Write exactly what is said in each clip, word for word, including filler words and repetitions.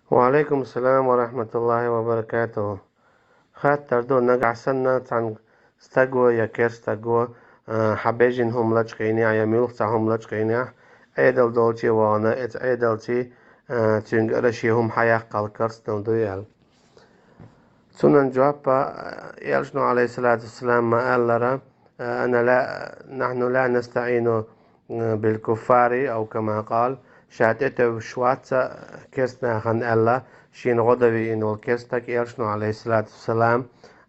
Ва алейкум салам ва рахматуллахи ва баракатуху. Хаттар ду, нагахь санна цхьан стаго я керстаго, а, хьа бежин хӀума лачкъийне, я муьлхха цхьа хӀума лачкъийне, Ӏедал долче вахана, эца Ӏедалчи, а, цуьнгара ши хӀума хьаяккхал керстанал дуй аьлла. Цунан жоп, а, Элчано, алейхиссалату вассалам, ма аллара, а, «Ана ла, нахну ла настаӀину, а, бил куффари», ау кама къал, ша тӀетевжаш вац керстанахана аьлла, шийна гӀо дан виъна волу керстаг Элчано, алейхиссалату вассалам,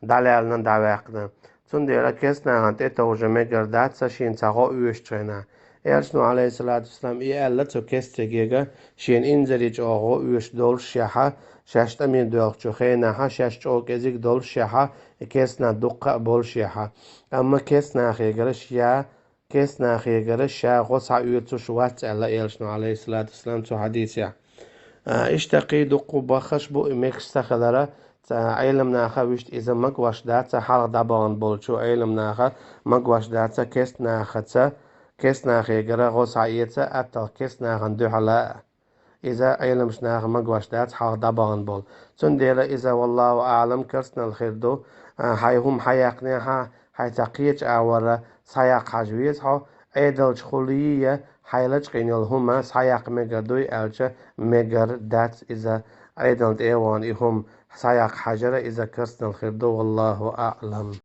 дӀалаьллина, дӀаваьккхина. Цундела керстанахана тӀетовжа мегар дац шийна цхьа гӀо оьшучу хенахь. Элчано, алейхиссалату вассалам, и аьлла цу керстаге, шена инзаре чӀогӀа гӀо оьшуш доллушехь, шаьш тӀаме доьлхучу хенахь, шаьш чӀогӀа кӀезиг доллушехь, и керстанах дуккха а боллушехь. Амма керстанахегара ша, керстанахегара ша гӀо схьаоьцуш вац аьлла Элчано, алейхиссалату вассалам, цу хьадисехь. А, иштта кхин дуккха баххаш бу и мегаш ца хилара, ца Ӏеламнаха вуьшта иза магош дац хьалха дӀабахана болчу Ӏеламнаха, магош дац керстанахаца, керстанахегара гӀо схьаэца, атталла керстанахана дуьхьала а. Иза Ӏеламчу наха магош дац хьалха дӀабахана болу. Цундела иза, валлаху аӀлам, керстанал хир ду, а, хьайн хӀума хьаяккхинехь, хьайн цхьа кхечу агӀор схьаяккха хьажа веза хьо, Ӏедалчу хуьлий я хьайн лачкъийна йолу хӀума схьаяккха мегар дуй аьлча, мегар дац иза, Ӏедална тӀе а вахана и хӀума схьаяккха хьажара, иза керстанал хир ду, валлаху аӀлам.